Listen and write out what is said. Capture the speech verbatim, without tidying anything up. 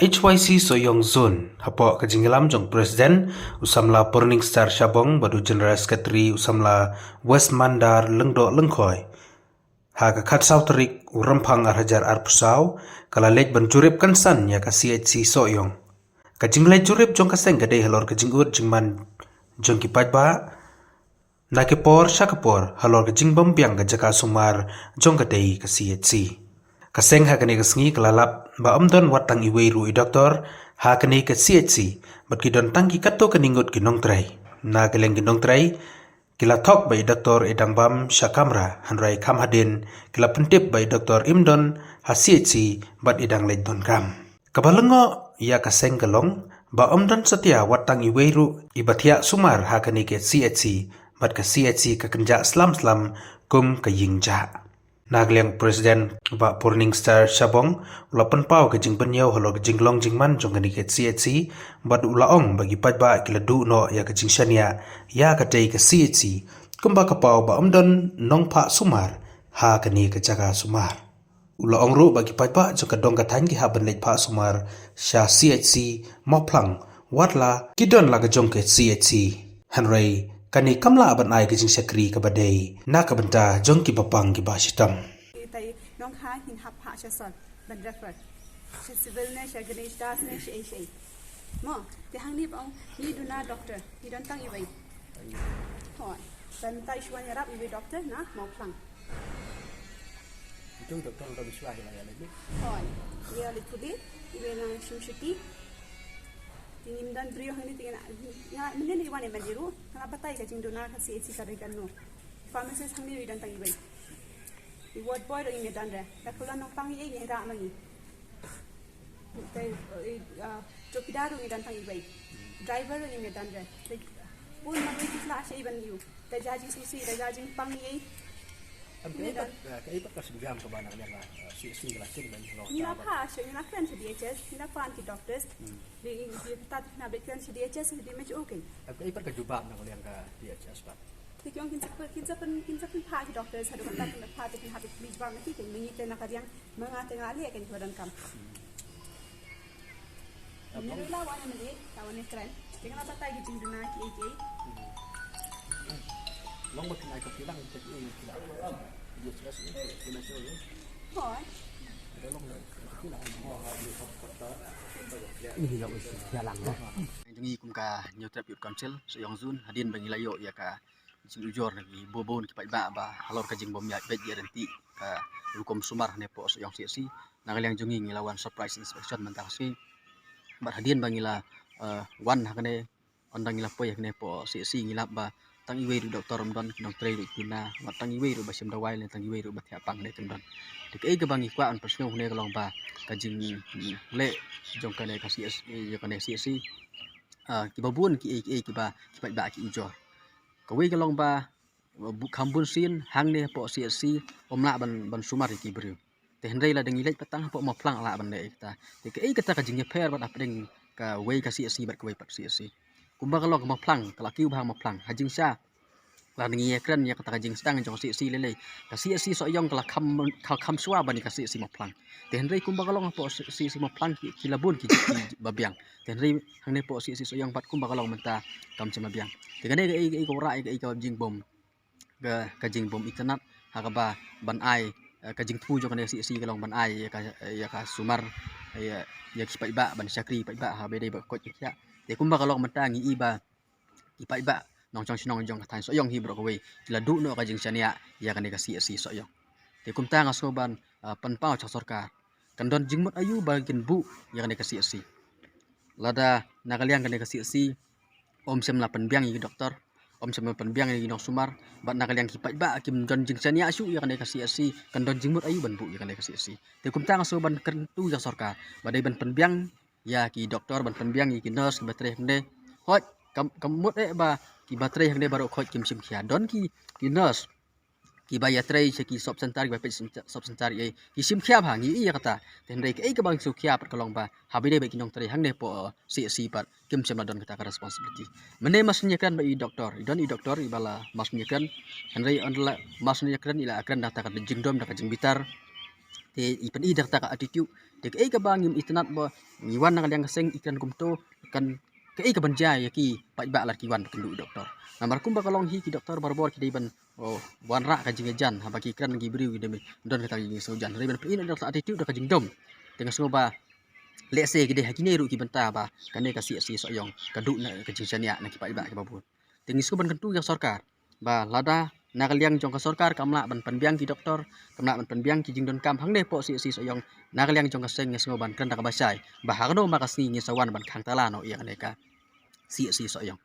H Y C Sohiong Zone, hapoh ka jingïalam jong President u samla Purning Star Shabong bad u General Secretary u samla West Mandar Lyngdoh Lyngkhoi, ha ka khatsaw tarik u Rymphang ar hajar arphew saw, ka la leit ban jurip kynsan ïa ka C H C Sohiong. Ka jingleit jurip jong ka seng ka dei halor ka jingud jingman jong ki paidbah na ki por sha ka por halor ka jingbym biang ka jaka sumar jong ka dei ka C H C. Ka seng ha kane ka sngi ka la lap ba ym don wat tang iwei ruh i doktor ha kane ka C H C, bad ki don tang ki katto katne ngut ki nongtrei. Na ka liang ki nongtrei ki la thok ba i doktor i dang bam sha kamra, hynrei kham hadien ki la pyntip ba i doktor im don ha C H C bad i dang leit donkam. Kaba lyngngoh ïa ka seng ka long ba ym don satia wat tang iwei ruh iba thiah sumar ha kane ka C H C, bad ka C H C ka kynjah slam slam kum ka ïing jah. Na ka liang President Bah Purning Star Shabong u la pynpaw ka jingpynïaw halor ka jinglong jingman jong kane ka C H C, bad u la ong ba ki paidbah ki la duh noh ïa ka jingshaniah ïa ka dei ka C H C, kumba ka paw ba ym don nongphah sumar ha kane ka jaka sumar. U la ong ruh ba ki paidbah jong ka dong ka thaiñ ki hap ban leit phah sumar sha C H C Mawphlang, wat la ki don la ka jong ka C H C. Hynrei kane kam lah ban ai ka jingshakri kaba dei na ka bynta jong kiba pang kiba shitom. Te nongkha ngin hap phah sha sor ban refer sha civil ne sha Ganesh Das ne sha ei sha ei. Mo, te hangne ba ong ngi duna doctor, ngi don tang iwei. Hooid. Ban tai shuwa ïarap iwei doctor na Mawphlang. Itu doktor udah bisa ya, ya, lagi. Hooid. Ïa leit pule, iwei na Shimshuti. Te ngim don briew hangne te ngin, nga mynnin i wan i Mandiru, nga la batai ka jingduna ka C H C ka dei kano. Pharmacist hangne i don tang iwei. I ward boy ruh ngim don re. Da ka la nongpang i ei ngi hera ma ngi. Te, eh, ah, chowkidar ruh ngi don tang iwei. Driver ruh ngi don re. Te pun ma ngi ki la sha iban ïu. Te ja jingsngewsih, te ja jingpang i ei. Am, ngi ka don. Ka, ka ipat ka synjam kaba na ka liang, ah, C H C ka la sing ban, ngi la phah sha, ngi la kren sha D H S, ngi la phah ki doctors. Hmm. Di, di, di, tat na bek kren sha D H S, di mej okay. Am, ka ipat ka jubab na ka liang ka D H S pat. Te ki ong kin sa pyn, kin sa pyn, kin sa pynphah ki doctors, haduh katta kin phah te kin hap ïa ki jubab na ki, kin mynta na ka liang ma nga te nga leh kin ki ba donkam. Ni ruh la wan mynne, la wan kren. Te nga la batai ki jingduna ki ei ki ei. Long ba kin ai ka kilang ka ki ei ki la. Yes, yes, yes. Hooid. Long ba kin ai ka kilang. Ini la usi jalan. Jong ngi kum ka Hynñiewtrep Youth Council Sohiong Zone, hadien ba ngi la ïoh ïa ka jingujor na ki bun bun ki paidbah ba halor ka jingbym ïaid beit ïaid ryntih ka rukom sumar hangne hapoh Sohiong C H C. Na ka liang jong ngi ngi la wan surprise inspection mynta ka sngi. Bad hadien ba ngi la, eh, wan hangne, ynda ngi la poi hangne hapoh C H C ngi lap ba tang iwei ruh doktor ym don, ki nongtrei ruh ki duna, bad tang iwei ruh ba shim dawai ne tang iwei ruh ba thiah pang ne kim don. Te kaei kaba ngi kwah ban pynsngew hangne ka long ba ka jingleh jong kane ka C H C, jong kane C H C, ah, kiba bun kiei kiei kiba ki paidbah ki ujor. Kawei ka long ba, bu-, kham bun sien hangne hapoh C H C ym lah ban, ban sumar ïa ki briew. Te hynrei lada ngi leit pat tang hapoh Mawphlang lah ban leh ïa kata. Te kaei kata ka jingïapher bad hapdeng kawei ka C H C bad kawei pat C H C. Kumba ka long ka Mawphlang, ka la kiew bha Mawphlang. Ha jingshisha lada ngi ïakren ïa kata ka jingsdang jong ka C H C lei lei, ka C H C Sohiong ka la kham, ka kham shuwa ban ïa ka C H C Mawphlang. Te hynrei kumba ka long hapoh C H C Mawphlang ki, ki la bun ki, ki ba biang. Te hynrei hangne hapoh C H C Sohiong pat kumba ka long mynta kam shym la biang. Te kane kaei kaei ka wanrah ïa kaei ka jingbym, ka, ka jingbym itynnad ha kaba ban ai, eh, ka jingthmu jong kane ka C H C ka long ban ai ïa ka, ïa ka sumar, ïa, ïa ki paidbah ban shakri paidbah ha ba dei ba koit ki khiah. Te kumba ka long mynta ngi i ba ki paidbah nongshong shnong jong ka thaiñ Sohiong hi baroh kawei ki la duh noh ka jingshaniah ïa kane ka C H C Sohiong. Te kumta nga sngew ban, ah, pynpaw sha sorkar. Kan don jingmut aïu ba kin buh ïa kane ka C H C. Lada na ka liang kane ka C H C ym shym la pynbiang ïa ki doktor, ym shym la pynbiang ïa ki nongsumar, bad na ka liang ki paidbah kim don jingshaniah shuh ïa kane ka C H C, kan don jingmut aïu ban buh ïa kane ka C H C. Te kumta nga sngew ban kyntu ïa sorkar ba dei ban pynbiang ïa ki doktor, ban pynbiang ïa ki nurse kiba trei hangne. Hooid, kam, kam mut eh ba kiba trei hangne baroh khoit kim shim khia. Don ki, ki nurse kiba ïatrei sha ki sub center, kiba peit sub center, eh, ki shim khia bha, ngi i ïa kata. Te hynrei kaei kaba ngi shu khia pat ka long ba ha ba dei ba ki nongtrei hangne hapoh, eh, C H C pat kim shym la don kata ka responsibility. Mynne ma shu ïakren bad i doktor, i don i doktor iba la ma shu ïakren. Hynrei ynda la ma shu ïakren i la kren da kata ka jingdom, da ka jingbitar. Te i pyni da kata ka attitude, Te kaei kaba ngim itynnad ba ngi wan na ka liang ka seng i kren kumto, kan kaei kaban jia ïa ki paidbah lada ki wan ba kynduh doktor. Namar kumba ka long hi, ki doktor barabor ki dei ban, oh, wanrah ka jingïajan, haba ki kren ki briew ki dei ban don kata ka jingsngewjan. Hynrei ban pyni ïa ka attitude da ka jingdom, te nga sngew ba lehse ki dei ha kine ruh ki bynta ba kane ka C H C Sohiong ka duh na ka jingshaniah na ki paidbah kiba bun. Te ngi sngewbha ban kyntu ïa ka sorkar ba lada na ka liang jong ka sorkar kam lah ban pynbiang ki doktor, kam lah ban pynbiang ki jingdonkam hangne hapoh C H C Sohiong, na ka liang jong ka seng ngi sngewbha ban kren da kaba shai ba ha kano ma ka sngi ngin sa wan ban khang tala noh ïa kane ka C H C Sohiong.